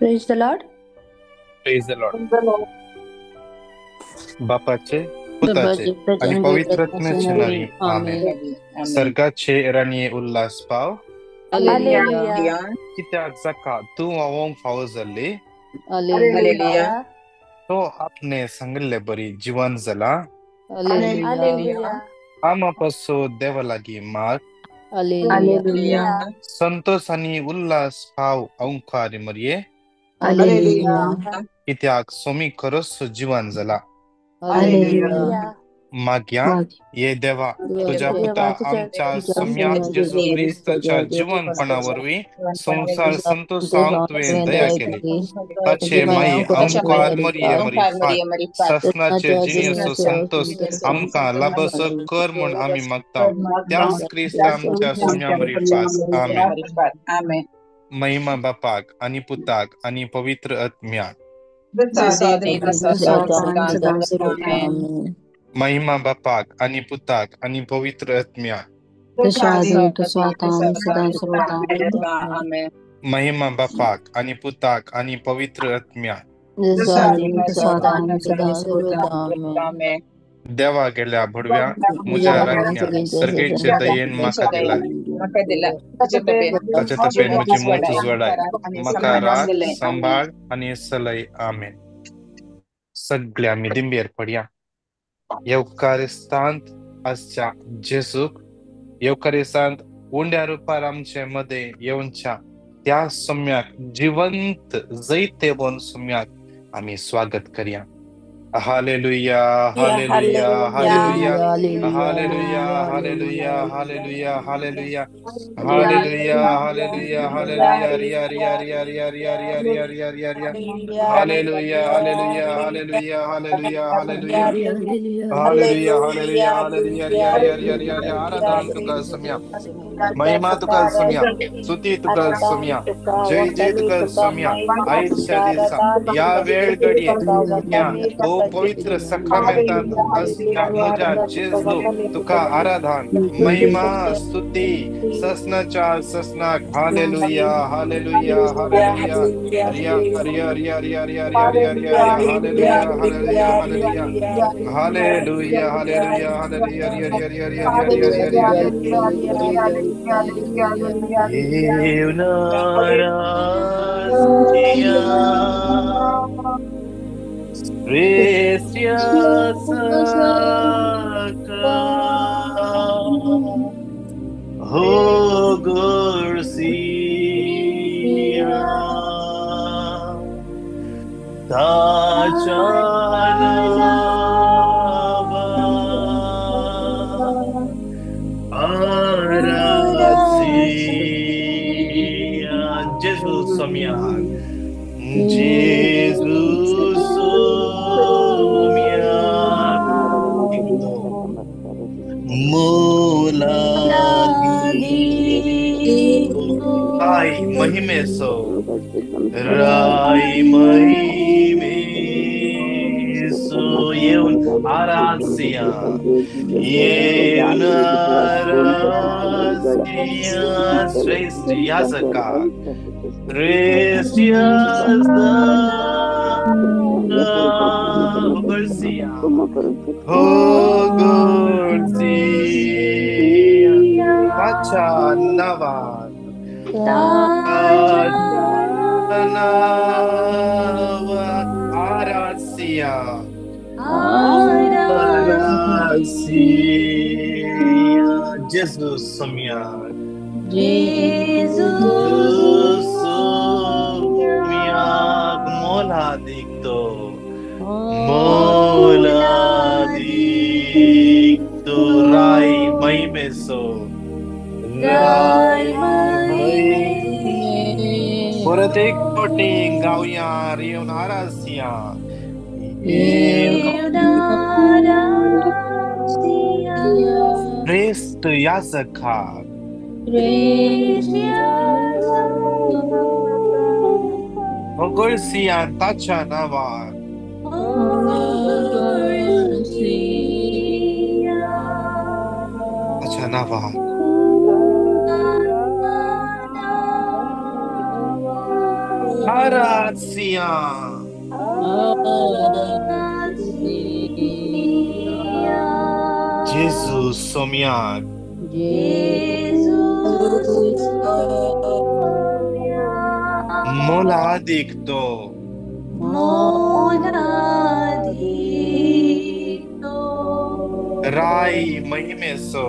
Praise the Lord. Praise the Lord. बापाचे, पुताचे आणि पवित्र आत्म्याचे नावी आमेन. सर्गाचे राणये उल्हास पाव, कित्याक जाका तूं व्हांवोंक फावो जाल्ली तो आपणे सांगिल्ले बरी जिवन जाला. आमा पासून देवा लागीं माग, संतोष आनी उल्हास पाव अंकार मरये, कित्याक सोमी खरोच जिवन जाला. मागया ये देवा, तुझ्या पुता आमच्या सोम्या जेजू क्रिस्ताच्या जिवनपणा वरवीं संवसार संतोषांक तुवें दया केली. ताचे माई अंकार मरये मरी ससनाचे जिणेचो संतोष आमकां लाभसो कर म्हूण आमी मागता, त्याच क्रिस्त आमच्या सोम्या मरिफात. आमेन. महिमा बापाक आनी पुताक आनी पवित्र आत्म्याक. महिमा बापाक आनी पुताक आनी पवित्र आत्म्याक. महिमा बापाक आनी पुताक आनी पवित्र आत्म्याक. देवा गेल्या भडव्या म्हज्या राज्ञा सर्गेचे दयेन म्हाका दिला, ताचे तपेन म्हजी मोत उजवाडाय, म्हाका राख सांबाळ आनी सलय. आमेन. सगळ्या आमी दिंबेर पडया. येवकारिस्तांत आसच्या जेजूक, येवकारिस्तांत उंड्या रुपार आमचे मदें येवच्या त्या सोम्याक, जिवंत जैतेवन सोम्याक आमी स्वागत करया. Hallelujah, hallelujah, hallelujah, hallelujah, hallelujah, hallelujah, hallelujah, hallelujah, hallelujah, hallelujah, Riya Riya Riya Riya Riya Riya Riya Riya Riya Riya, hallelujah, hallelujah, hallelujah, hallelujah, hallelujah, hallelujah, hallelujah, hallelujah, Riya Riya Riya Riya Riya. आराधन तुका सम्या, महिमा तुका सम्या, स्तुती तुका सम्या, जय जय तुका सम्या. आयच्या दिसा या वेळ घडये हो पवित्र सक्रामेंतांत आसच्या म्हज्या जेजू तुका आराधन, महिमा, स्तुती ससनाच्या ससनाक. हालेलुया, हालेलुया, हालेलुया, रिया रिया रिया रिया रिया रिया रिया रिया, hallelujah, hallelujah, hallelujah, hallelujah, hallelujah, hallelujah, Riya Riya Riya Riya Riya Riya Riya Riya. येऊन हो गोरसिया ताच्या नावा आरासिया. जेजू सोम्याक, जेजू सोम्याक मोलादी राय महिमेसो, राय महिमेसो येऊन आरासिया, येऊन आरासिया श्रेष्ठ याजका, श्रेष्ठ याजका होगोरसिया, होगोरसिया ताच्या नावान, ताच्या नावान आरासिया, आरासिया जेजू सोम्या, जेजू सोम्याक मोलादीक तो, मोलादीक तो राय महिमेसो, राय महिमेसो. परत एक फावटी गावया येवन आरासिया, येवन श्रेष्ठ याजकाक, होगोरसिया ताच्या नावान, ताच्या नावान. आरासिया। जेजू सोम्याक मोलादीक तो राय महिमेसो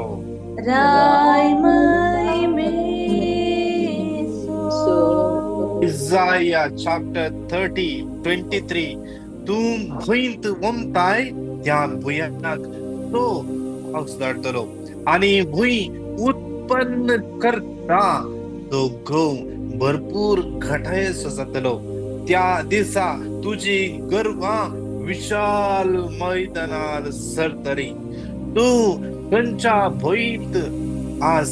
Isaiah chapter 30:23 तूं भुंयंत वमताय त्या भुंयाक तो पावस धाडटलो आनी भूंय उत्पन्न करता तो घोव भरपूर घटायेचो जातलो। त्या दिसा तुजी गर्वां विशाल मैदानार सरतली। तूं खंयच्या भंयत आस,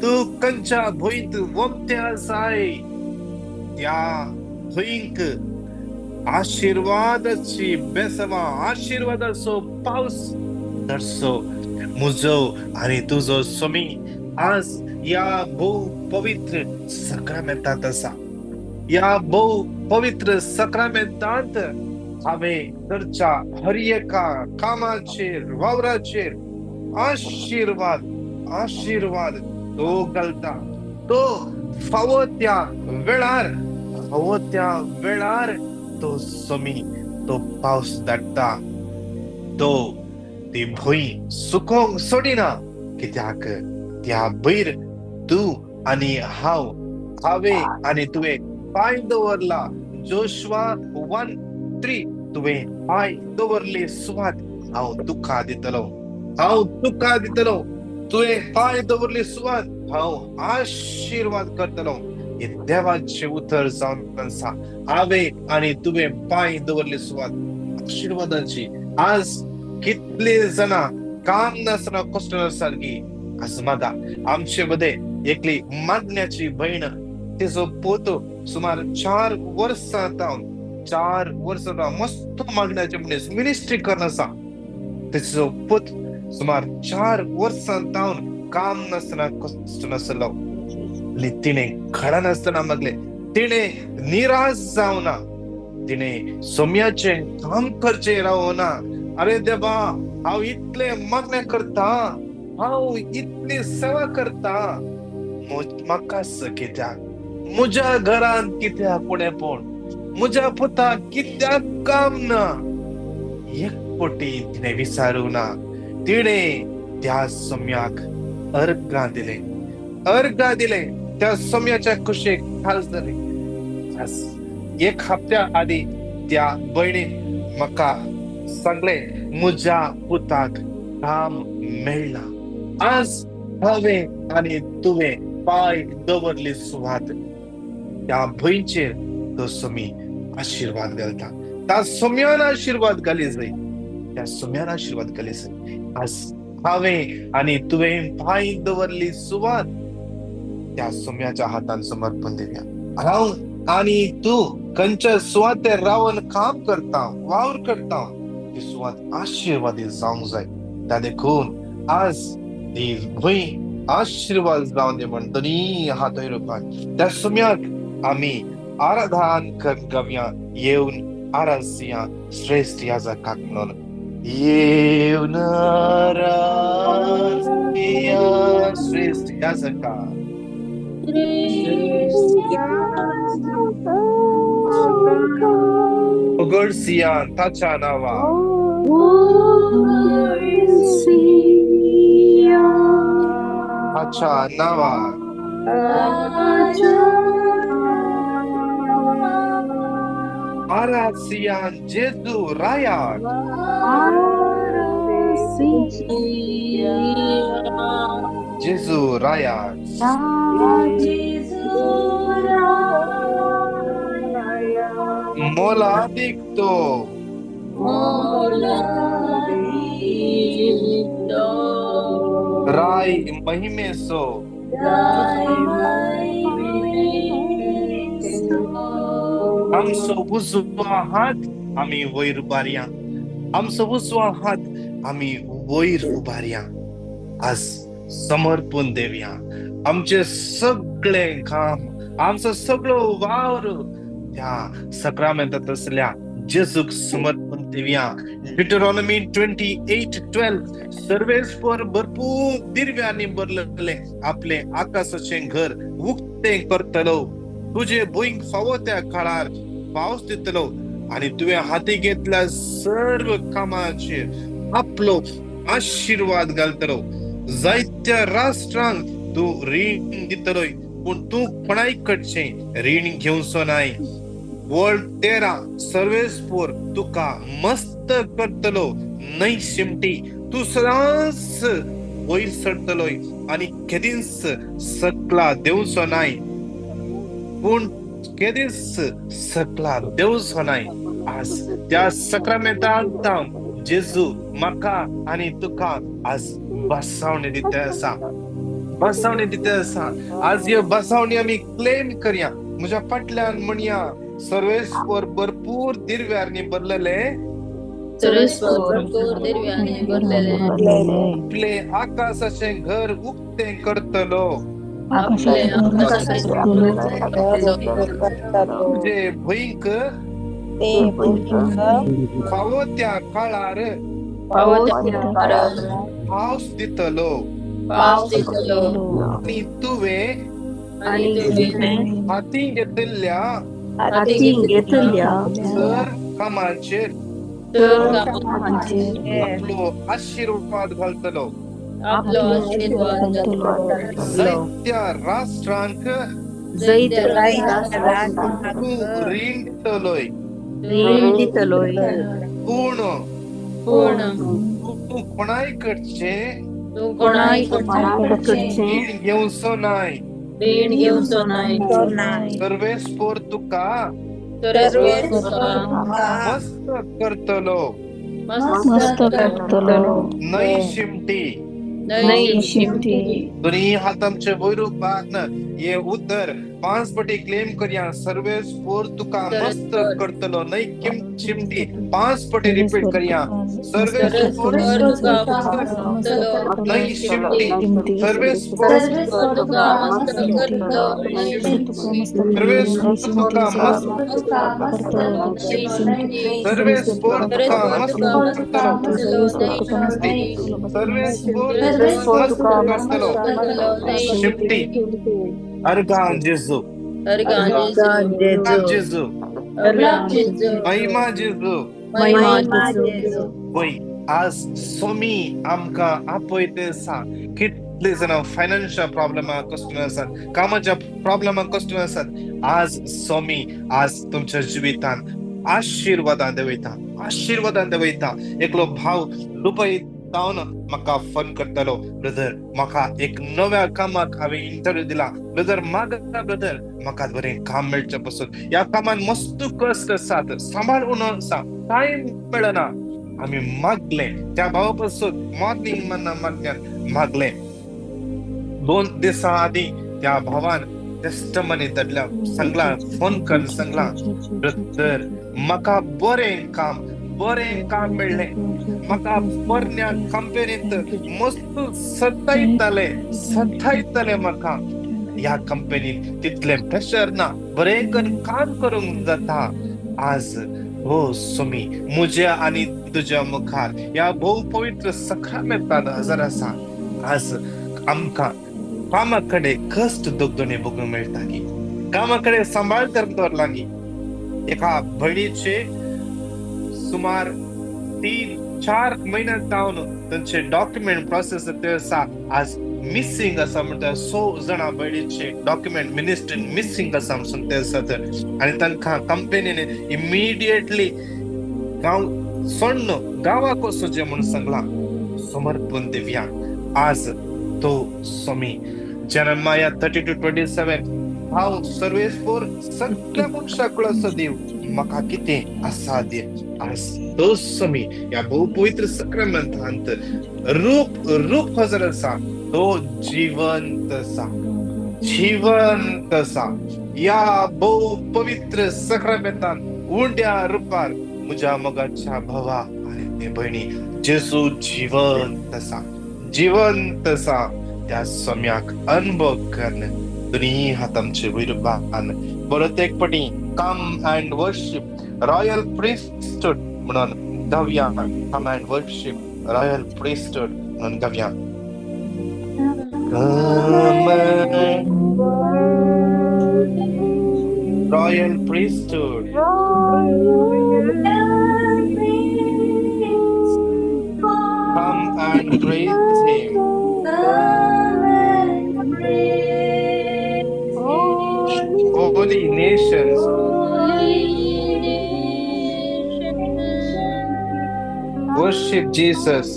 तूं खंयच्या भंयत वमते आसाय त्या भंयक आशिर्वादाची बेसवां, आशिर्वादाचो पावस धरचो। म्हजो आनी तुजो स्वामी आज ह्या भोव पवित्र सक्रामेंतांत आसा। ह्या भोव पवित्र सक्रामेंतांत हांवें करच्या हर एका कामाचेर, वावराचेर आशिर्वाद आशिर्वाद तो घालता। तो फावो त्या वेळार, फावो त्या वेळार तो स्वामी तो पावस धाडटा। तो ती भूंय सुकोवंक सोडिना, कित्याक त्या भंयर तूं आनी हांव, हांवें आनी तुवें पांय दवरला। जोशुआ 1:3 तुवें पांय दवरली सुवात हांव तुका दितलो, हांव तुका दितलो। तुवें पांय दवरली सुवात हांव आशिर्वाद करतलो। हें देवाचें उतर जावन आसा। हांवें आनी तुवें पांय दवरली सुवात आशिर्वादाची। आज कितले जाणां काम नासतना कश्ट सारकी आज मागा। आमचे मदें एकली मागण्याची भयण, तिजो पोतो सुमार 4 वर्सां जावन, 4 वर्सां जावन मस्त मागण्याचे मनीस मिनिस्ट्री करना आसा। तिजो पूत सुमार 4 वर्सां जावन काम नासतना कश्ट नासलो। तिणें खडा नासतना मागलें, तिणें निराश जावना, तिणें सोम्याचें काम करचें रावना। अरे देवा, हांव इतलें मागणें करता, हांव इतली सेवा करता, म्हाका कित्याक, म्हज्या घरांत कित्याक उणेपण, म्हज्या पुताक कित्याक काम ना। एक पटी तिणें विचारूंक ना। तिणें त्या सोम्याक अर्गां दिलें, अर्गां दिलें। त्या सोम्याच्या कुशीक खास जालें। एक हप्त्या आदी त्या भयणीन म्हाका सांगलें, म्हज्या पुताक काम मेळ्ळां। आज हांवें आनी तुवें पांय दवरली सुवात त्या भंयचेर तो स्वामी आशिर्वाद घालता। त्या सोम्यान आशिर्वाद घाली जाय, त्या सोम्यान आशिर्वाद घाली जाय। आज हांवें आनी तुवें पांय दवरली सुवात त्या सोम्याच्या हातान समर्पण दिवया। हांव आनी तूं खंयच्या सुवातेर रावन काम करता, वावर करता, ती सुवात आशिर्वादी जावंक जाय। त्या देखून आज ती भूंय आशिर्वाद जावन दी म्हण दोनी हातय रुपान त्या सुम्याक आमी आराधन कर गावया। येवन आरासिया श्रेश्ठ याजकाक म्हणून येवन आरासिया श्रेश्ठ याजकाक। उगडसिया ताच्या नांवा, ताच्या नांवा, आरासिया जेजू रायाक, जेजू रायाक। मोलादीक तो राय महिमेसो आमचो उजवो हात आमी वयर उबारया, आमचो उजवो हात आमी वयर उबारया। आज समर्पण देवया आमचें सगळें काम, आमचो सगळो वावर त्या सक्रामेंतात असल्या जेजूक समर्पण दिवया. ड्युटेरॉनॉमी 28:12 सर्वेस्पर भरपूर दिर्व्यांनी भरलेले आपले आकाशाचें घर उक्तें करतलो, तुजे भुंयक फावो त्या काळार पावस दितलो आनी तुवें हाती घेतल्या सर्व कामाचेर आपलो आशिर्वाद घालतलो. जायत्या राष्ट्रांक तूं रीण दितलोय, पूण तूं कोणाय कडचें रीण घेवचो नाय. वर्ड 13 सर्वेस्पर तुका मस्त करतलो, न्हय शिमटी, तूं सदांच वयर सरतलोय आनी केदींच सकला देंवचो नाय, पूण केदींच सकला देंवचो नाय. आज त्या सक्रामेंतांत जेजू म्हाका आनी तुका आज बसावणी दिता आसा, बसावणी दिता आसा. आज ह्यो बसावणी आमी क्लेम करया. म्हज्या फाटल्यान म्हणया, सर्वेस्पर भरपूर दिर्व्यांनी भरलेले, आपले आकाशाचें घर उक्तें करतलो, तुजे भंयक फावो त्या काळार पावस दितलो आनी तुवें हाती घेतिल्ल्या सर कामाचेर आपलो आशिर्वाद घालतलो. जायत्या राष्ट्रांक तूं रीण दितलोय, पूण तूं कोणाय कडचें रीण घेवचो नाय. सर्वेस्पर तुका मस्त करतलो, न्हय शिमटी. दोन्ही हात आमचे वयर उबारून हे उतर 5 पटी क्लेम करया. सर्वेस्पर तुका मस्त करतलो, न्हय शिमटी. 5 पटी रिपीट करया. सर्वेस्पर न्हय शिमटी, सर्वेस्पर तुका मस्त, सर्वेस्पर तुका मस्त करतलो, सर्वेस्पर मस्त करतलो, शिमटी. अर्गान जेजू, अर्गान जेजू, महिमा जेजू. वय आज स्वामी आमकां आपयते आसा. कितले जाणां फायनान्शियल प्रॉब्लेमा कश्ट आसात, कामाच्या प्रॉब्लेमा कश्ट आसात. आज स्वामी आज तुमच्या जिवितान आशिर्वादान देवयता, आशिर्वादान देवयता. एकलो भाव दुबय जावन म्हाका फोन करतालो, ब्रदर म्हाका एक नव्या कामाक हांवें इंटरव्यू दिला, ब्रदर मागता ब्रदर म्हाका बरें काम मेळचें पसून, ह्या कामान मस्त कश्ट आसात, सांबाळ उणो आसा, टायम मेळना. आमी मागलें त्या भावा पासून, मॉर्निंग मना मागल्यान मागलें. 2 दिसां आदीं त्या भावान टेस्टमनी धाडल्या, सांगला, फोन करून सांगला, ब्रदर म्हाका बरें काम, बरें काम मेळ्ळें, म्हाका पोरण्या कंपनीत मस्त सतायताले, सतायताले म्हाका. ह्या कंपनीत तितलें प्रेशर ना, बरें करून काम करूंक जाता. आज हो स्वामी म्हज्या आनी तुज्या मुखार ह्या भोव पवित्र सक्रामेंतान हजर आसा. आज आमकां कामा कडेन कश्ट दोगदोणे भोगूंक मेळटा की कामा कडेन सांबाळ करून दवरला की एका भयणीचे सुमार 3-4 म्हयन्या जावन तांचे डॉक्युमेंट प्रोसेस ते आसा आज मिसिंग आसा. म्हणटा 6 जाणां भयणीचे डॉक्युमेंट मिनिस्ट्रीन मिसिंग आसा म्हणून ते आसात आनी तांकां कंपनीन इमिडिएटली गांव सोडून गांवाक वचचें म्हणून सांगलां. समर्पण दिव्या आज तो स्वामी जेरेमाया 32:27 हांव सर्वेस्पर सगळ्या मनशाक देव म्हाका कितें आसा दे. आज तो स्वामी ह्या भोव पवित्र सक्रामेंतांत रूप रूप हजर आसा. तो जिवंत आसा, जिवंत आसा. ह्या भोव पवित्र सक्रामेंतांत उंड्या रुपार म्हज्या मोगाच्या भावा आनी भयणी जेजू जिवंत आसा, जिवंत आसा. त्या स्वाम्याक अनुभव करून दोन्ही हात आमचे वयर बांद परत एक पटी Come and worship royal priesthood म्हणून गावया. Come and worship royal priesthood म्हणून गावया. Come and royal priesthood. Come and praise him. Holy nations, worship Jesus.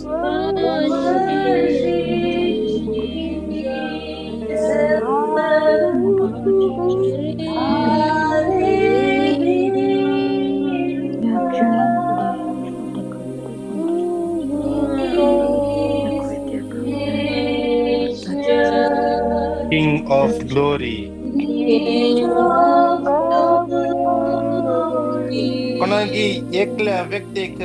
King of glory. कोणाकी एकल्या व्यक्तीक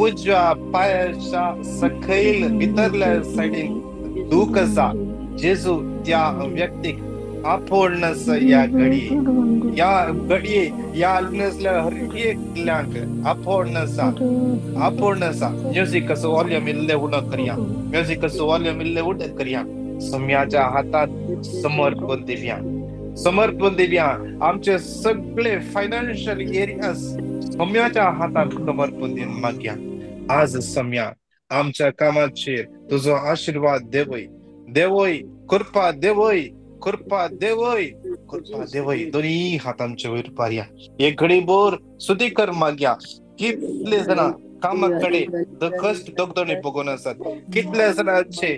उजव्या पायाच्या सकयल भितरल्या सायडीन दूख आसा, जेजू त्या व्यक्तीक आपोवणस ह्या घडये, ह्या घडये ह्या आसल्या हर एकल्यांक आपोवणसा, आपोवणसा. म्युजिकाचो वॉल्यूम इल्लें उणो करया, म्युजिकाचो वॉल्यूम इल्लें उणो करया. सम्याच्या हातात समर्पण दिवया, समर्पण दिवया. आमचे सगळे फायनान्शियल एरियाज सम्याच्या हातात समर्पण दिवन मागया. आज सम्या आमच्या कामाचेर तुजो आशिर्वाद देवय, देवय, कृपा देवय, कृपा देवय, कृपा देवय. दोन्ही हात आमचे वयर पारया, एक घडी भर सुदी कर मागया. कितले जाणां कामा कडेन कश्ट दगदणी भोगून आसात, कितले जाणांचे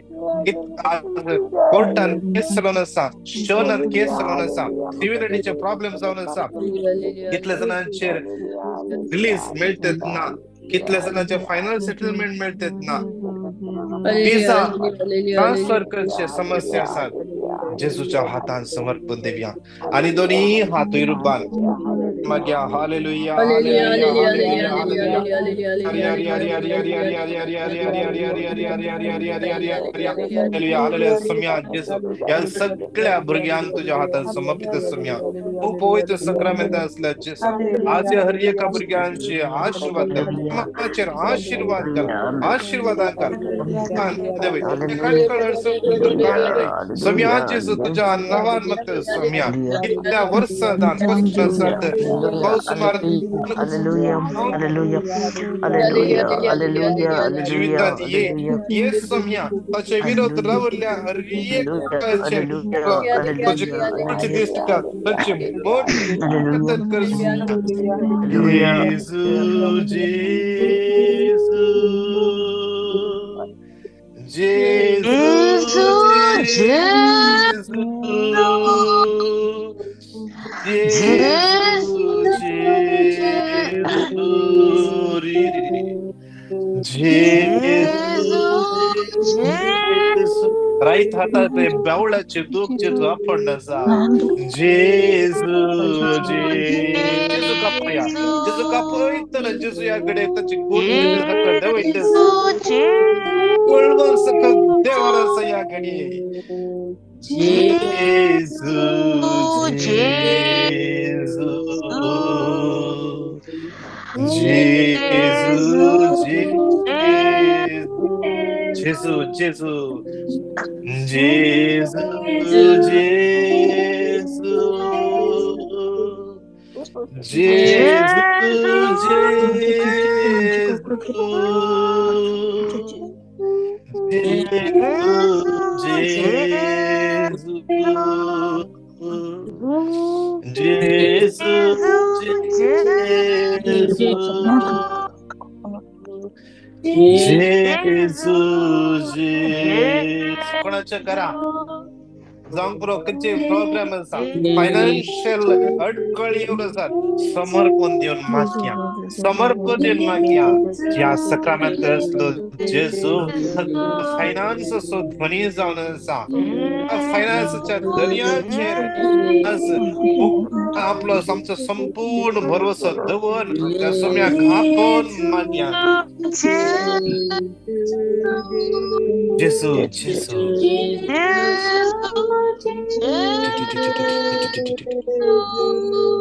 कोर्टान केस चलोवन आसा, शोनान केस चलोवन आसा, सिविलिटीचे प्रॉब्लेम जावन आसा, कितले जाणांचेर रिलीज मेळटत ना, कितल्या जाणांचे फायनल सेटलमेंट मेळटत ना, विजा ट्रान्सफर करचे समस्या आसात. जेजूच्या हातान समर्पण दिवया आनी दोन्ही हात वयर बांद मागया. Hallelujah, hallelujah, hallelujah, hallelujah. हरी हरी हरी हरी हरी हरी हरी हरी हरी हरी हरी हरी हरी हरी हरी हरी हरी हरी हालेलुया, हालेलुया. सम्या जेजू ह्या सगळ्या भुरग्यांक तुज्या हातान समर्पित सम्या. खूब पवित्र सक्रामेंत आसल्या जेजू, आज हर एका भुरग्यांचे आशिर्वाद घाल, कामाचेर आशिर्वाद घाल, आशिर्वादां घाल. सम्या जेजू तुज्या नांवान मागता सम्या. कितल्या वर्सां आसात पावस सुमार जिवितात ये ये सम्या ताचे विरोध रावल्ल्या हर एकाचेर तुजी दिश्ट ताची मोठ मदत कर. जेजू, जेजू, जेजू, जेजू, जेजू, जेजू, जेजू. राईट हातात बावळाचे दूख जेजू आपण आसा. जेजू, जेजू कापया, जेजू कापयतना जेजू ह्या कडेन ताची गोड देवयता, कोळवण सकत देवान आसा ह्या घडये. जेजू, जेजू, जेजू, जेजू, जेजू, जेजू, जेजू, जेजू, जेजू, जेजू, जेजू, जेजू, जेजू. कोणाच्या घरा जावंक पुरो खंयचे प्रॉब्लेम आसा, फायनान्शियल अडकळ येवन आसात, समर्पण दिवन मागया, समर्पण दिवन मागया. ज्या सक्रामेंत आसलो जेजू फायनान्साचो ध्वनी जावन आसा, फायनान्साच्या दर्याचेर आज आपलो आमचो संपूर्ण भरवसो दवर त्या सम्याक आपोवन मागया. जेजू, जेजू,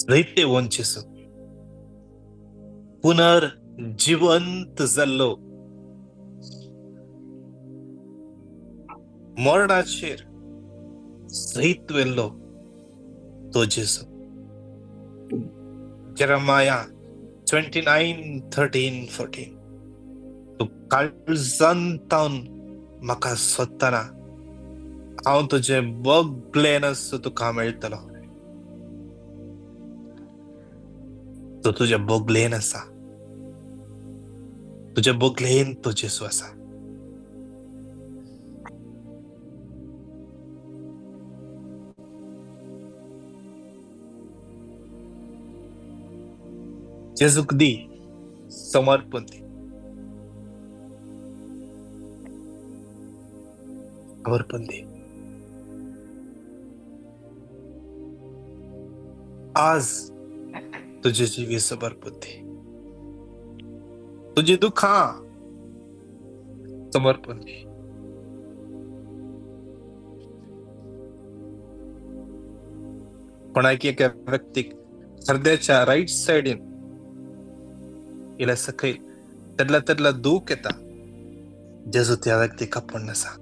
जैतेवंत जेजू, पुनर जिवंत जाल्लो, मरणाचेर जैत व्हेल्लो तो जेजू. जेरेमाया 29:13-14. तूं काळजांतावन म्हाका सोदतना हांव तुजें बगलेन आसूं तुका मेळटलो. तो तुज्या बगलेन आसा, तुज्या बगलेन तो जेजू आसा. जेजूक दी समर्पण दी, समर्पण दी. आज तुझे जिवीत समर्पण दी, तुझी दुखां समर्पण दी. कोणाक एका व्यक्तीक हृदयाच्या राईट सायडीन इला सकयल तेदला तेदला दूख येता, जेजू त्या व्यक्तीक आपोवन आसा.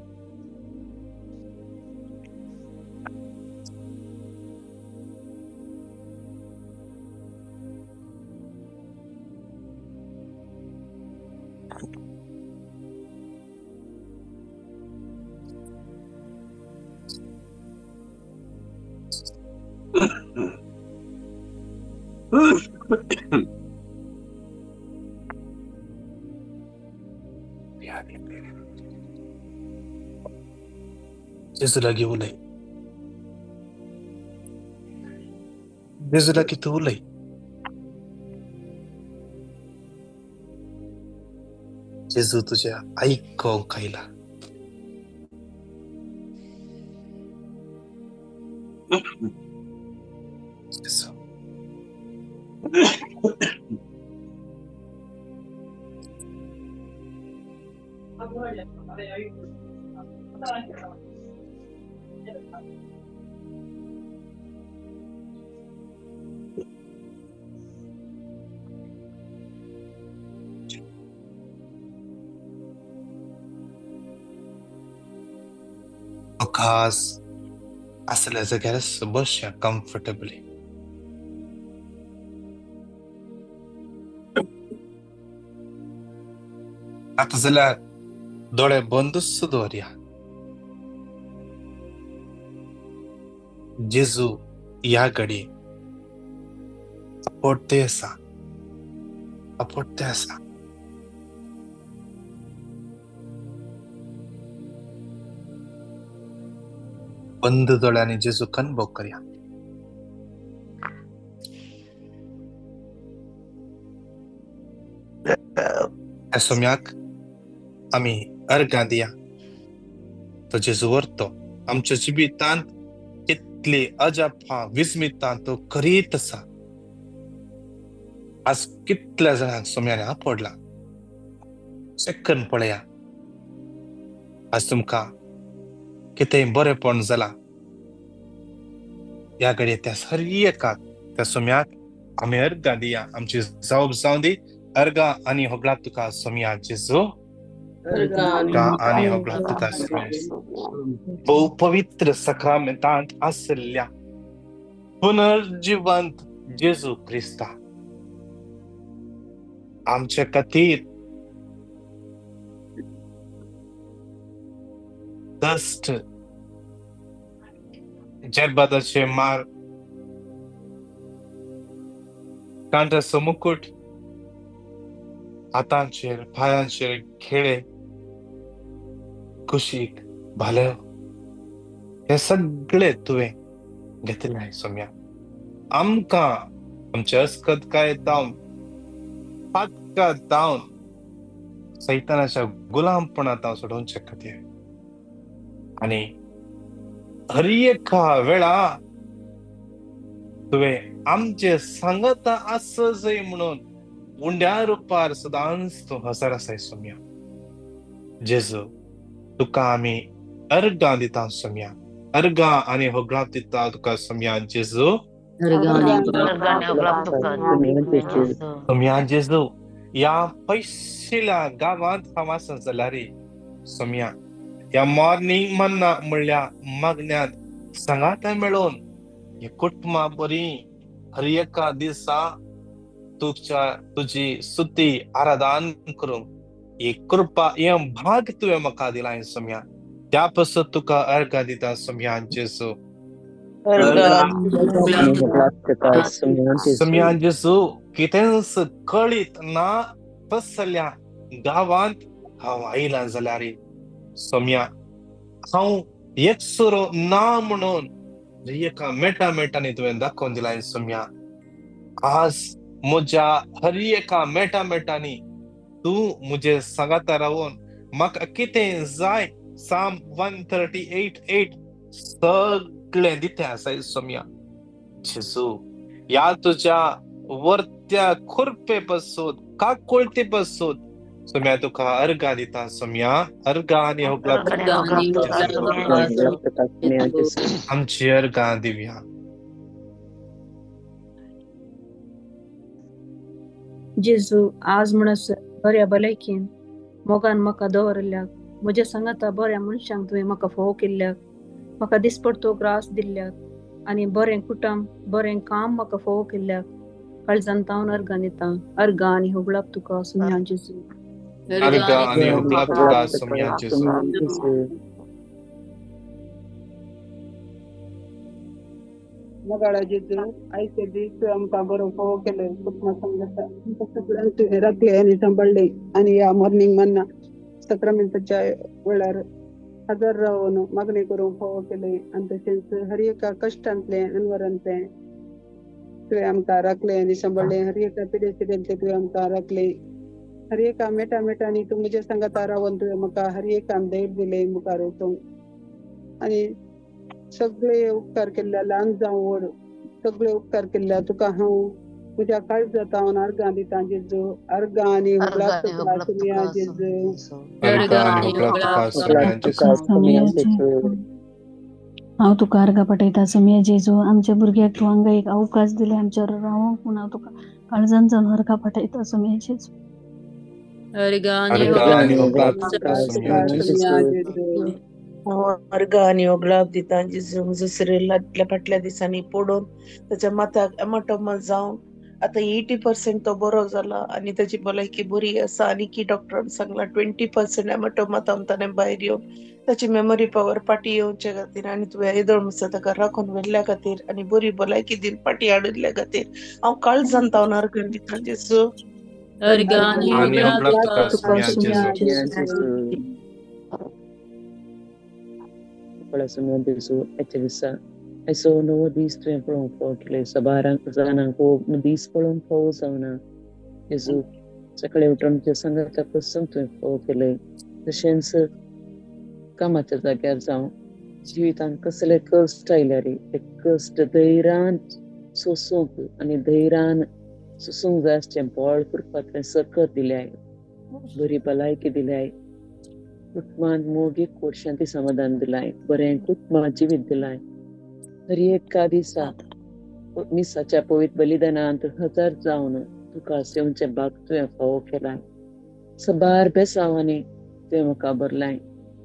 जेजू लागीं उलय, जेजू लागीं तूं उलय. जेजू तुज्या आयकोंक आयला. जेजू खास आसल्या जाग्यार बसया कम्फर्टेबली. आतां जाल्यार दोळे बंदूच दवरया. जेजू ह्या घडी आपोडते आसा, आपोडते आसा. बंद दोळ्यांनी जेजू अनुभव करया. ह्या सोम्याक आमी अर्गां दिया. तो जेजू व्हरतो आमच्या जिवितांत कितली अजापां विस्मितां तो करीत आसा. आज कितल्या जाणांक सोम्याने आपडला चॅक करून पळया. आज तुमकां कितेंय बरेंपण जालां ह्या घडये त्या हर एकाक त्या सोम्याक आमी अर्गां दिया. आमची जावप जावं दी. अर्गां आनी होगळाक तुका सोम्या जेजू, अर्गां आनी होगळाक तुका सोम्या. भोव पवित्र सक्रामेंतांत आशिल्ल्या पुनर्जिवंत जेजू क्रिस्ता आमचे खातीर कश्ट, जेरबादाचे मार, कांट्याचो मुकुट, हातांचेर पांयांचेर खेळे, कुशीक भाले, हे सगळे तुवें घेतले सोम्या. आमकां आमचे अस्कतकाय जावन पातका जावन सैतानाच्या गुलामपणांत सोडोवचे खातीर आनी हर एका वेळा तुवें आमचे सांगता आसजय म्हणून उंड्या रुपार सदांच तूं हजर आसाय सोम्या. जेजू तुका आमी अर्गां दिता सोम्या, अर्गां आनी होगळां दिता तुका सोम्या जेजू. सोम्या जेजू ह्या पयशिल्या गांवांत हांव आसा जाल्यार सोम्या ह्या मॉर्निंग मन्ना म्हणल्या मागण्यांत सांगाता मेळोवन हे कुटुंबा बरी हर एका दिसा तुझ्या तुजी स्तुती आराधन करूंक ही कृपा हें भाग तुवें म्हाका दिलां सोम्या त्या पासून तुका अर्घा दिता सोम्या जेजू. सोम्या जेजू कितेंच कळीत ना तसल्या गांवांत हांव आयलां जाल्यार सोम्या हांव एकसुरो ना म्हणून एका मेटा मेटांनी तुवें दाखोवन दिलां सोम्या. आज म्हज्या हर एका मेटा मेटांनी तूं म्हजे सांगाता रावन म्हाका कितें जाय Psalm 138:8 सगळें दितें आसा सोम्या. जेजू ह्या तुज्या वर्त्या खुरपे पासून काकुळते पासून सोम्या तुका अर्घा दिता सोम्या. अर्घा आनी आमची अर्घा दिव्या. जेजू आज म्हणस बऱ्या भलायकेन मोगान म्हाका दवरल्याक म्हज्या सांगाता बऱ्या मनशांक तुवें म्हाका फोव केल्ल्याक म्हाका दिसपडतो ग्रास दिल्ल्याक आनी बरें कुटुंब बरें काम म्हाका फोव केल्ल्याक काळजान तावन अर्गां दिता. अर्गां आनी होगळाप तुका सोम्या जेजू. अर्गां आनी होगळाप तुका सोम्या जेजू. मोगाळा जेजू आयचे दीस तुवें आमकां बरो फोव केले कुटुंबा सांगाता आमकां सगळ्यांक तुवें राखले आनी सांबाळ्ळे आनी ह्या मॉर्निंग मन्ना सक्रामेंताच्या वेळार हजर रावन मागणी करूंक फावो केले आनी तशेंच हर एका कश्टांतलें अनवरांतलें तुवें आमकां राखलें आनी सांबाळ्ळें. हर एका पिडेस्थितींतलें तुवें आमकां राखलें. हर एका मेटा मेटांनी तूं म्हज्या सांगाता रावन तुवें म्हाका हर एकान धैर्य दिलें मुखार वचूंक आनी सगळे उपकार केल्ल्या ल्हान जावं व्हड सगळे उपकार केल्ल्या तुका हांव म्हज्या काळजांत हांव अर्गां दिता जेजू. अर्गां आनी होगळाप तुका सोम्या जेजू. हांव तुका अर्गां पठयता सोम्या जेजू. आमच्या भुरग्याक तूं हांगा एक अवकाश दिले आमच्यावर रावंक म्हूण हांव तुका काळजान जावन अर्गां पठयता सोम्या जेजू. अर्गां आनी होगळाप तुका सोम्या जेजू. अर्गां आनी होगळाप दिता जेजू. म्हजो सिरियल फाटल्या दिसांनी पडून ताच्या माथ्याक एमाटोमा जावन आतां 80% तो बरो जाला आनी ताची भलायकी बरी आसा. आनी की डॉक्टरान सांगला 20% एमाटोमा ताणें भायर येवन ताची मेमरी पावर फाटी येवचे खातीर आनी तुवें येदोळ म्हणसर ताका राखून व्हेल्ल्या खातीर आनी बरी भलायकी दिवन फाटी हाडिल्ल्या खातीर हांव काळजान तावन अर्गां दिता जेजू. आनी होगळाप तुका सोम्या जेजू. जेजू आयच्या दिसा आयचो नवो दीस तुवें पळोवंक फावो केले. सबारांक जाणांक दीस पळोवंक फावो जावना जेजू. सकाळी उठून तुज्या सांगाता पसून तुवें फावो केले. तशेंच कामाच्या जाग्यार जावं जिवितांत कसले कश्ट आयल्यार ते कश्ट धैर्यान सोसूंक आनी धैर्यान सोसूंक जाय आसचें बळ करपाक तुवें सकत दिल्याय, बरी भलायकी दिल्याय, कुटुंबांत मोग एक शांती समाधान दिलाय, बरें कुटुंबां जिवीत दिलाय. हर एका दिसा मिसाच्या पवित्र बलिदानांत हजर जावन तुका सेवचें भाग तुवें फावो केलाय. सबार बेसांवांनी तुवें म्हाका भरलाय,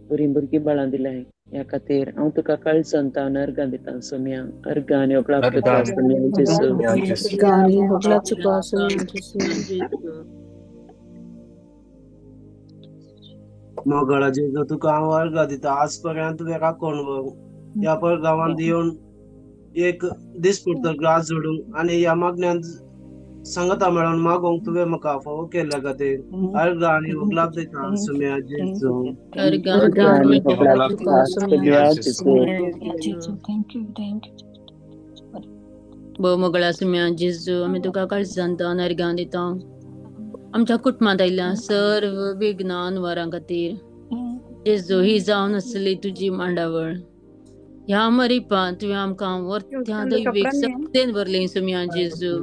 बरीं भुरगीं बाळां दिलाय. ह्या खातीर हांव तुका काळजान तावन अर्गां दिता सोम्या. अर्गां आनी होगळाप तुका सोम्या जेजू. मोगाळा जेजू तुका हांव अर्गां दिता. आज पर्यंत तुवें राखून ह्या पर गांवांत येवन एक दिसपडतो ग्रास जोडूंक आनी ह्या मागण्यांत सांगाता मेळोवन मागोंक तुवें म्हाका फावो केल्ल्या खातीर अर्गां आनी होगळाप दिता सोम्या जेजू. भोव मोगळा सोम्या जेजू आमी तुका काळजान तावन अर्गां दिता. आमच्या कुटुंबांत आयिल्ल्या सर्व विघ्नां अनवरां खातीर जेजू ही जावन आसली तुजी मांडावळ. ह्या मरिपान तुवें आमकां वर्त्या दैवीक शक्तेन भरलें सोम्या जेजू.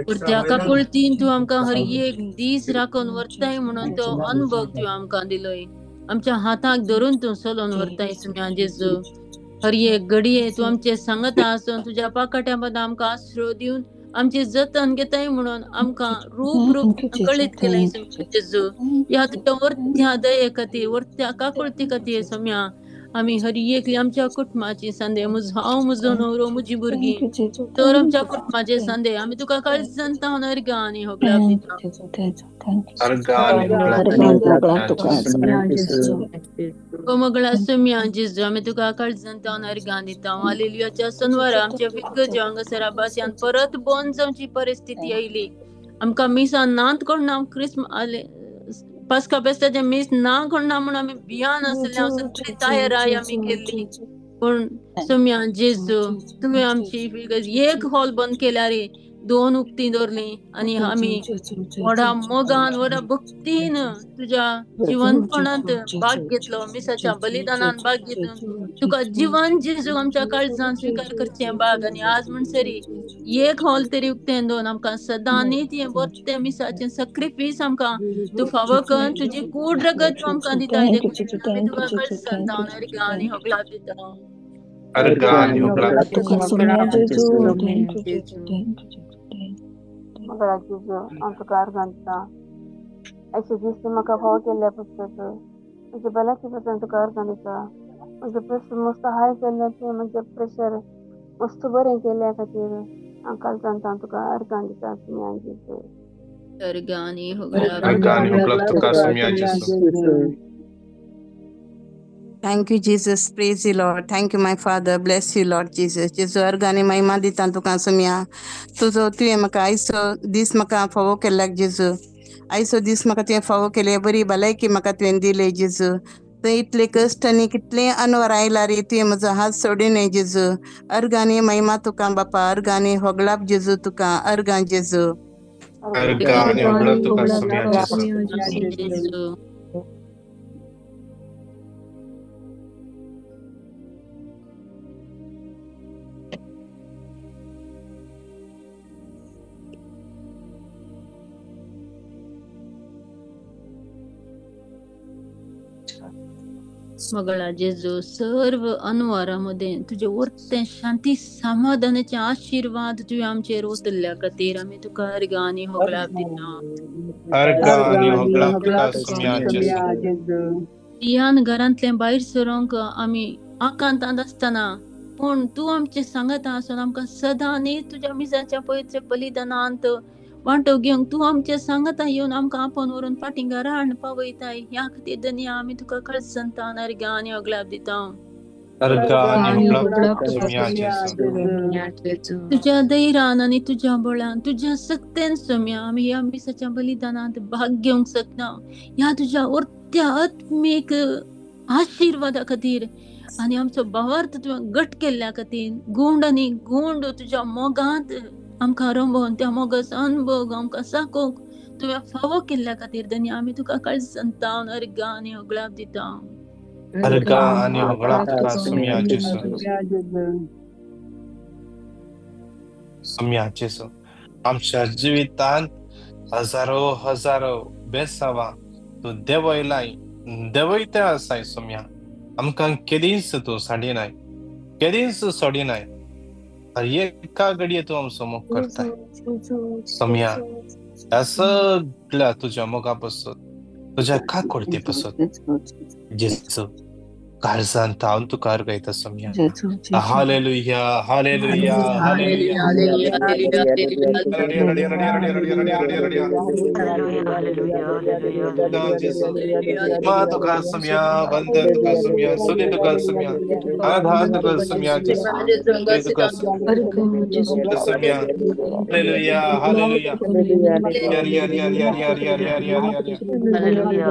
वर्त्या काकुळतीन तूं आमकां हर एक दीस राखून व्हरताय म्हणून तो अनुभव तुवें आमकां दिलोय. आमच्या हाताक धरून तूं चलोवन व्हरताय सोम्या जेजू. हर एक घडये तूं आमचे सांगता आसून तुज्या पाकाट्या पद आमकां आसरो दिवन आमचे जतन घेताय म्हणून आमकां रूप रूप कळीत केलें जेजू. ह्या तुज्या वर्त्या दये खातीर, वर्त्या काकुळती खातीर सोम्या आमी हर एकली आमच्या कुटुंबाची संदे, म्हजो हांव, म्हजो न्हवरो, म्हजी भुरगीं तर आमच्या कुटुंबाचे संदे आमी तुका काळजान तावन अर्गां आनी होगडाप दिता. मोगळा सुम्या जेजू आमी तुका काळजान तावन अर्गां दिता. हालेलुयाच्या सनवारा आमच्या फिरगर्जे हांगासर आबास्यान परत बंद जावची परिस्थिती आयली. आमकां मिसां नात कोण क्रिस्म आले पास्का फेस्ताचें मीस ना कोण म्हूण आमी भियान आसले, सगळी तयाराय आमी केल्ली. पूण सुम्या जेजू तुवें आमची फिरगर्ज एक हॉल बंद केल्यार दोन उक्ती दवरली आनी आमी व्हडा मोगान व्हडा भक्तीन तुज्या जिवनपणांत भाग घेतलो. मिसाच्या बलिदानान भाग घेतलो. तुका जिवन जेजू आमच्या काळजान स्विकार करचें भाग. आनी आज म्हणसरी एक हॉल तरी उक्तें दोन आमकां सदां ती बरें मिसाचें सॅक्रिफीस आमकां तूं फावो कर. तुजी कूड रगत तूं आमकां दिता. आमी तुका काळजान तावन अर्गां आनी होगडाप दिता. मोगळा जेजू हांव तुका अर्गां दिता. अशें दीस तूं म्हाका फावो केल्ल्या पुस्तक म्हजे भलायकी पासून तुका अर्गां दिता. म्हजें प्रेशर मस्त हाय केल्ल्याचें म्हजें प्रेशर मस्त बरें केल्ल्या खातीर हांव काळजान हांव तुका अर्गां दिता जेजू. अर्गां आनी Thank you, Jesus. Praise you, Lord. Thank you, my Father. Bless you, Lord Jesus. जेजू अर्गानी महिमा दिता तुका सुम्या. तुजो तुवें म्हाका आयचो दीस म्हाका फावो केल्ल्याक जेजू. आयचो दीस म्हाका तुवें फावो केले, बरी भलायकी म्हाका तुवें दिले जेजू. थंय इतले कश्ट आनी कितले अनवर आयला रे तुवें म्हजो हात सोडिने जेजू. अर्गानी महिमा तुका बापा, अर्गानी होगलाप जेजू तुका, अर्गां जेजू. मोगळा जेजू सर्व अनवारा मदें तुजे वर्तें शांती समाधानाचे आशिर्वाद तुवें आमचेर ओतल्ल्या खातीर आमी तुका अर्गां आनी होगडाप दिता. भियान घरांतलें भायर सरोंक आमी आकांतांत आसतना पूण तूं आमचें सांगता आसून आमकां सदां न्ही तुज्या मिसाच्या पवित्र बलिदानांत वांटो घेवंक तूं आमचें सांगता येवन आमकां आपोवन व्हरून फाटीं घरा हाडून पावयताय. ह्या खातीर धनया आमी तुका काळजान अर्गां आनी होगडाप दिता. तुज्या धैर्यान आनी तुज्या बळान तुज्या सक्तेन सोम्या आमी ह्या मिसाच्या बलिदानांत भाग घेवंक शकता. ह्या तुज्या वर्त्या आत्मीक आशिर्वादा खातीर आनी आमचो भावार्थ तुवें घट केल्ल्या खातीर गुंड आनी गुंड तुज्या मोगांत आमकां रंबोवन त्या मोगाचो अनुभव आमकां साकोवंक तुवें फावो केल्ल्या खातीर धनया आमी तुका काळजान तावन अर्गां आनी होगडाप दिता. आमच्या जिवितांत हजारो हजारो बेसावा तूं देवयलाय, देवयते आसाय सोम्या. आमकां केदींच तूं साडिनाय, केदींच सोडिनाय. हर एका घडये तूं आमचो मोग करताय सोम्या. ह्या सगळ्या तुज्या मोगा पसत, तुज्या काकुळती पसत जेजू काळजान तावन तुका अर्गायता सोम्या. Hallelujah, hallelujah, hallelujah. मा तुका सोम्या, वंदन तुका सोम्या, स्तुती तुका सोम्या, आराधना तुका सोम्या जेजू, तुका Saumya. Hallelujah, hallelujah. Hallelujah,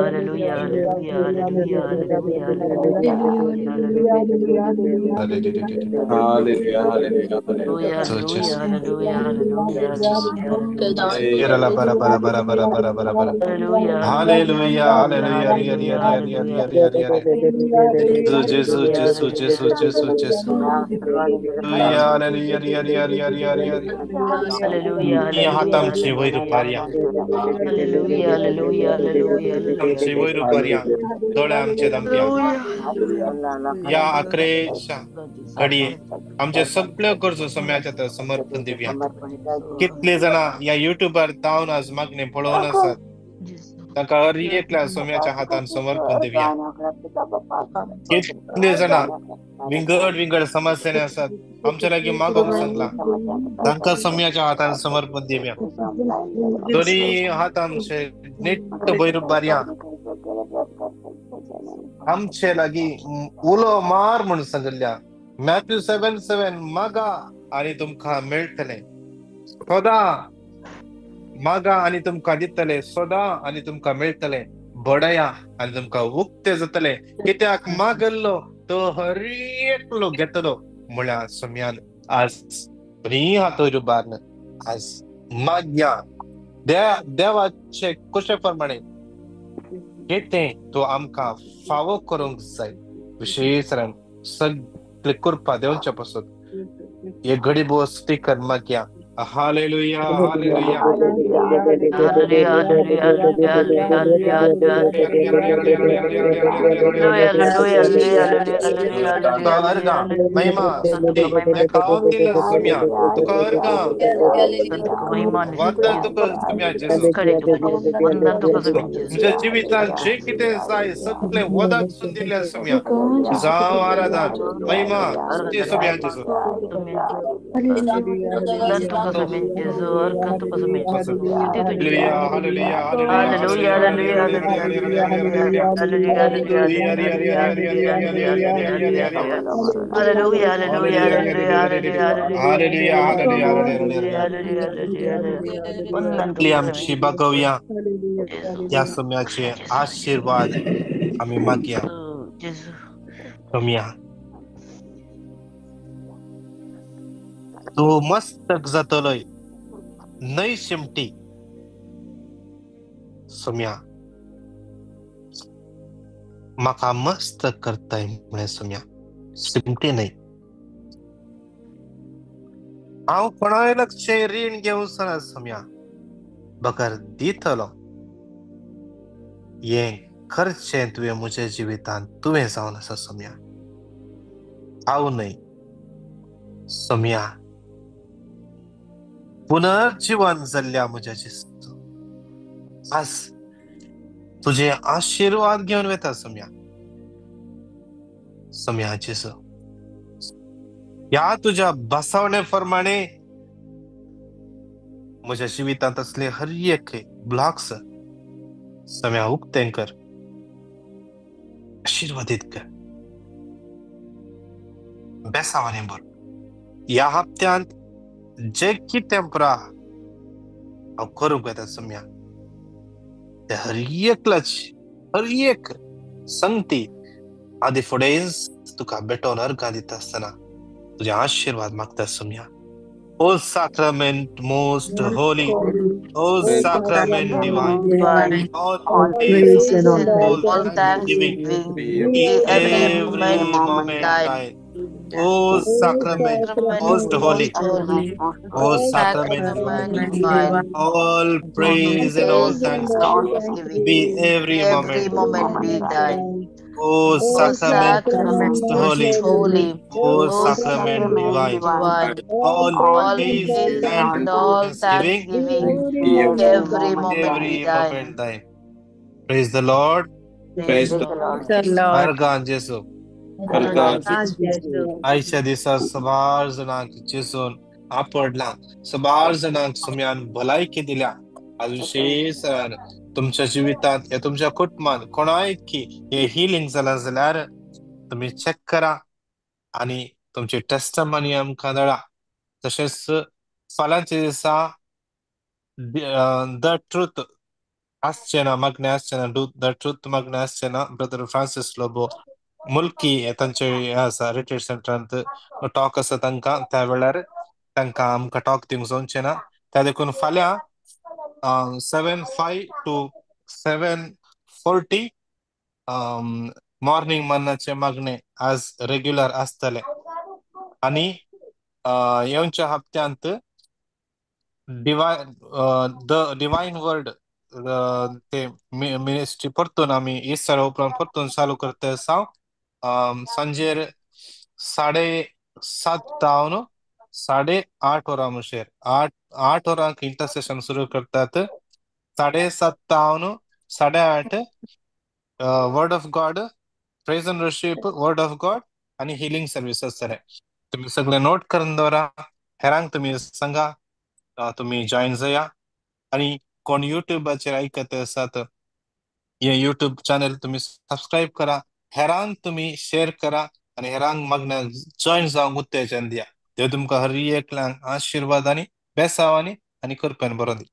hallelujah. ह्या आखरेच्या घडये आमचे सगळ्यो गरजो सम्याच्या समर्पण दिवया. कितले जाणां ह्या युट्यूबार तावन आज मागणे पळोवन आसात, तांकां हर एकल्या सोम्याच्या हातान समर्पण दिवया. कितले जाणां विंगड विंगड समस्यांनी आसात, आमच्या लागीं मागोवंक सांगला, तांकां सोम्याच्या हातान समर्पण दिवया. दोनी हात आमचे निट्ट वयर बारया, आमचे लागीं उलो मार म्हूण सांगिल्ल्या. मॅथ्यू 7:7 मागा आनी तुमकां मेळटलें, सोदा मागा आनी तुमकां दितले, सोदा आनी तुमकां मेळटले, बडया आनी तुमकां उक्ते जातले. कित्याक मागल्लो तो हर एकलो घेतलो. म्हळ्यार सोम्यान आज दोनी हात वयर उबारून आज मागया देवाचे कुशे प्रमाणे कितें तो आमकां फावो करूंक जाय. विशेश सगळे कृपा देवच्या पासून एक घडी बोस स्टिकर मागया. Hallelujah, hallelujah. तुका अर्गां महिमा स्तुती तुका अर्गां वंदन तुका सोम्या जेजू. तुमच्या जिवितांत जे कितें जाय सगळें वदाक दिल्लें सोम्या. जावं आराधन महिमा स्तुती सोम्या जेजू. Hallelujah, hallelujah, hallelujah, hallelujah. आमची बघूया त्या सोम्याचे आशीर्वाद आम्ही मागया. सोम्या तूं मस्तक जातलोय न्हय शिमटी. सोम्या म्हाका मस्त करताय म्हळें सोम्या, शिमटी न्हय. हांव कोणाय लागचें रीण घेवंक ना सोम्या, बगर दितलो. हें करचें तुवें म्हज्या जिवितांत तुवें जावन आसा सोम्या, हांव न्हय. सोम्या पुनर्जीवन जाल्ल्या म्हज्या जेजू, आज तुझे आशीर्वाद घेवन वता सोम्या. सोम्या जेजू ह्या तुज्या बसवणे प्रमाणे म्हज्या जिवितांत असले हर एक ब्लॉक्स सोम्या उक्तें कर, आशीर्वादीत कर. बेसावानी बर ह्या हप्त्यांत जे कितें पुरा हांव करूंक वता सोम्या, ते हर एकलाच हर एक संगती आदी फुडें तुका भेटोवन अर्गां दिता आसतना तुजे आशीर्वाद मागता Saumya. O sacrament most holy, O sacrament divine, all praise and all thanksgiving be every moment thine. O sacrament most holy, O sacrament divine, all praise and all thanksgiving be every moment be thine. O sacrament most holy, O sacrament divine, all praise and all thanksgiving every moment thine. Praise the Lord. Praise the Lord. अर्गां जेजू. आयच्या दिसा सबार जाणांक जेजून आपडला, सबार जाणांक सोम्यान भलायकी दिल्या. आज विशेश तुमच्या जिवितांत या तुमच्या कुटुंबांत कोणायकी हे हिलिंग जालां जाल्यार तुमी चॅक करा आनी तुमची टेस्टमनी आमकां धाडा. तशेंच फाल्यांच्या दिसा the truth आसचें ना, मागणें आसचें ना, the truth मागणें आसचें ना. ब्रदर फ्रांसीस लोबो मुल्की तांचे हें आसा रिट्रीट सेंटरांत टॉक आसा तांकां, त्या वेळार तांकां आमकां टॉक दिवंक जावचें ना. त्या देखून फाल्यां 7:05 to 7:40 morning मन्नाचे मागणे आज रेग्युलर आसतले. आनी येवच्या हप्त्यांत the divine word ते मिनिस्ट्री परतून आमी इस्टर उपरांत परतून चालू करता आसा. सांजेर 7:30 जावन 8:30 वरां म्हणशेर 8 वरांक इंटरसेशन सुरू करतात. 7:30 जावन 8:30 word of God, praise and worship, word of God आनी हिलिंग सर्वीस आसतले. तुमी सगळे नोट करून दवरा, हेरांक तुमी सांगा, तुमी जॉयन जाया. आनी कोण युट्यूबाचेर आयकत आसात, हे युट्यूब चॅनल तुमी सबस्क्रायब करा, हेरांक तुमी शेअर करा आनी हेरांक मागण्या जॉयन जावंक उत्तेजन दिया. देव तुमकां हर एकल्यांक आशिर्वाद आनी बेसाव आनी आनी कृपेन बरोवन दी.